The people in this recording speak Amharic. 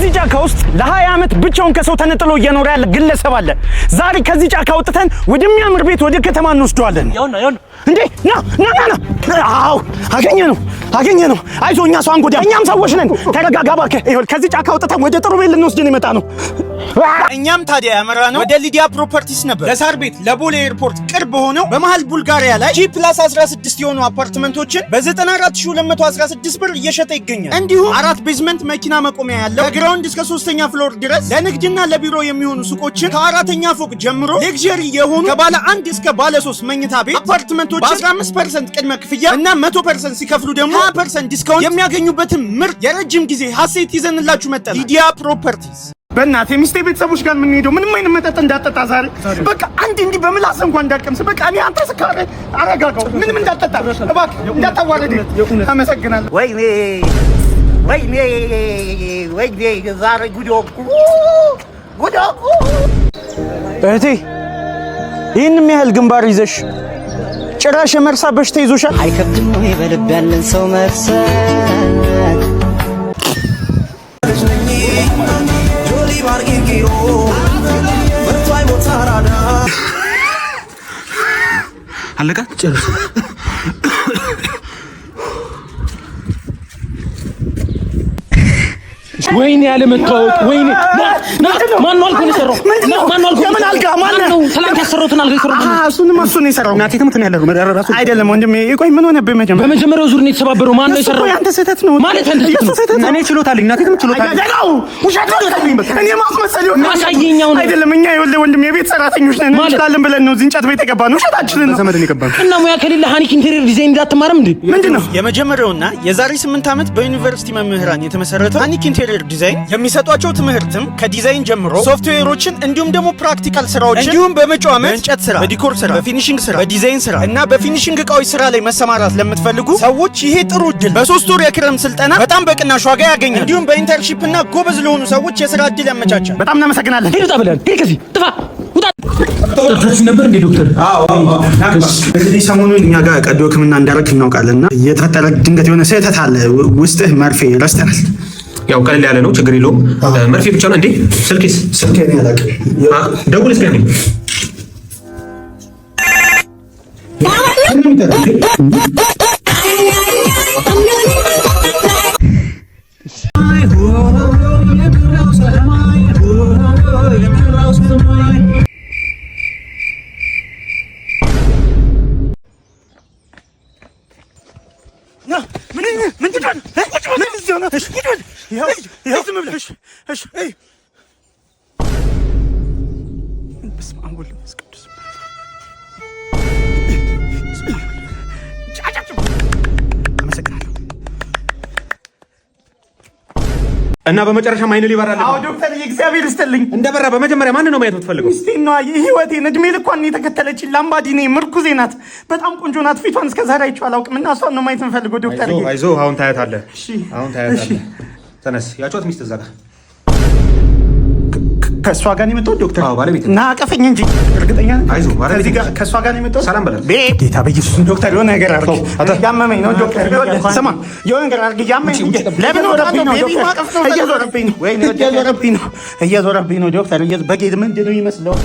እዚህ ጫካ ውስጥ ለ20 ዓመት ብቻውን ከሰው ተነጥሎ እየኖረ ያለ ግለሰብ አለ። ዛሬ ከዚህ ጫካ አውጥተን ወደሚያምር ቤት ወደ ከተማ እንወስደዋለን። እንዴ ና ና ና ና! አዎ አገኘነው አገኘነው። አይዞህ እኛ ሰው አንጎዳም፣ እኛም ሰዎች ነን። ተረጋጋ እባክህ። ይኸውልህ ከዚህ ጫካ አውጥተን ወደ ጥሩ ቤት ልንወስድን የመጣ ነው። እኛም ታዲያ ያመራነው ወደ ሊዲያ ፕሮፐርቲስ ነበር። ለሳር ቤት ለቦሌ ኤርፖርት ቅርብ ሆነው በመሃል ቡልጋሪያ ላይ G+16 የሆኑ አፓርትመንቶችን በ94,216 ብር እየሸጠ ይገኛል። እንዲሁም አራት basement መኪና መቆሚያ ያለው ከ ground እስከ ሶስተኛ floor ድረስ ለንግድና ለቢሮ የሚሆኑ ሱቆችን ከአራተኛ ፎቅ ጀምሮ luxury የሆኑ ከባለ አንድ እስከ ባለ ሶስት መኝታ ቤት አፓርትመንቶችን በ15% ቅድመ ክፍያ እና 100% ሲከፍሉ ደግሞ 20% discount የሚያገኙበትን ምርጥ የረጅም ጊዜ asset ይዘንላችሁ መጥተናል። ሊዲያ ፕሮፐርቲስ። በእናትህ የሚስቴ ቤተሰቦች ጋር የምንሄደው ምንም አይነት መጠጥ እንዳጠጣ ዛሬ። በቃ አንድ እንዲህ በምላስ እንኳን እንዳቀምስ። በቃ እኔ አንተ ስካር አረጋጋው። ምንም እንዳጠጣ እባክህ፣ እንዳታዋርድ። አመሰግናለሁ። ወይኔ ወይኔ ወይኔ፣ ዛሬ ጉድ ሆንኩ፣ ጉድ ሆንኩ። እህቴ፣ ይህንም ያህል ግንባር ይዘሽ ጭራሽ የመርሳ በሽታ ይዞሻል። አይከብድም ወይ በልብ ያለን ሰው መርሳት? አለቀ። ጨርሱ። ወይኔ ያለመታወቅ ወይኔ። ማን ነው አልኮን የሰራው? ማን ነው አልኮን? የምን አልጋ? ማን ነው ትናንት ያሰራሁትን አልጋ የሰራው? እሱንማ እሱ ነው የሰራው። እናቴ ትሙት ነው ያለው ራሱ አይደለም ወንድሜ። ቆይ ምን ሆነብህ? መጀመሪያ በመጀመሪያው ዙር ነው የተሰባበረው። ማን ነው እሱ እኮ የሰራው? ያንተ ስህተት ነው። ማለት ያንተ ስህተት የእሱ ነው። ስህተት ነው። እኔ ችሎታ አለኝ። እናቴ ትሙት ችሎታ አለኝ። ዘጋው። ውሸት ነው። እኔ ማስመሰል ይሆናል። ማሳየኝ አሁን። አይደለም። እኛ ይኸውልህ ወንድሜ የቤት ሰራተኞች ነን። ማለት? እንችላለን ብለን ነው እዚህ እንጨት ቤት የገባነው። ውሸታችንን ነው። ዘመድን የገባነው። እና ሙያ ከሌለ ሀኒክ interior design እንዳትማርም እንዴ? ምንድን ነው? የመጀመሪያውና የዛሬ 8 ዓመት በዩኒቨርሲቲ መምህራን የተመሰረተው ሀኒክ interior design የሚሰጧቸው ትምህርትም ከዲዛይን ጀምሮ ሶፍትዌሮችን እንዲሁም ደግሞ practical ስራዎችን እንዲሁም በመጪው ዓመት በእንጨት ስራ፣ በ decor ስራ፣ በ finishing ስራ፣ በዲዛይን ስራ እና በ finishing እቃዎች ስራ ላይ መሰማራት ለምትፈልጉ ሰዎች ይሄ ጥሩ እድል በ3 ወር የክረምት ስልጠና በጣም በቅናሽ ዋጋ ያገኛል። እንዲሁም በ internship እና ጎበዝ ለሆኑ ሰዎች የስራ እድል ያመቻቻል። በጣም እናመሰግናለን። ሂድ ውጣ ብለን፣ ሂድ ከዚህ ጥፋ፣ ውጣ። ጠርታችሁ ነበር እንዴ ዶክተር? እንግዲህ ሰሞኑን እኛ ጋር ቀዶ ሕክምና እንዳደረግህ እናውቃለን እና የተፈጠረ ድንገት የሆነ ስህተት አለ። ውስጥህ መርፌ ረስተናል። ያው ቀለል ያለ ነው፣ ችግር የለውም። መርፌ ብቻ ነው እንዴ? ስልኬስ? ስልኬን እኔ አላውቅም። ደውል እስኪ አንዴ። ምንድን ነው? ምን እዚህ ሆነ? ይኸው ይኸው፣ ዝም ብለህ እሺ፣ እሺ። በስመ አብ ወወልድ ወመንፈስ ቅዱስ። አመሰግናለሁ። እና በመጨረሻም አይን ሊበራል። አዎ ዶክተር፣ እግዚአብሔር ይስጥልኝ። እንደበራ በመጀመሪያ ማን ነው ማየት የምትፈልገው? ሚስቴን ነዋ፣ የህይወቴን እድሜ ልኳን የተከተለችኝ ላምባዲኔ ምርኩዜ ናት። በጣም ቆንጆ ናት። ፊቷን እስከ ዛሬ አይቼው አላውቅም እና እሷን ነው ማየት የምፈልገው ዶክተር። አይዞህ፣ አሁን ታያታለህ። እሺ፣ አሁን ታያታለህ። ተነስ። ያጫት ሚስት እዛ ጋር። ከእሷ ጋር ነው የመጣሁት ዶክተር። አዎ፣ ባለቤት። እና አቀፈኝ እንጂ እርግጠኛ ነኝ። አይዞህ፣ ባለቤት። ከዚህ ጋር ከእሷ ጋር ነው የመጣሁት። ሰላም በላት። ቤት ጌታ በኢየሱስ፣ ዶክተር የሆነ ነገር አድርግ። እያመመኝ ነው ዶክተር። ስማ የሆነ ነገር አድርግ፣ እያመመኝ ነው። ለምን ወረብኝ ነው ዶክተር? እየዞረብኝ ነው፣ እየዞረብኝ ነው፣ እየዞረብኝ ነው ዶክተር። በጌት ምንድን ነው የሚመስለው?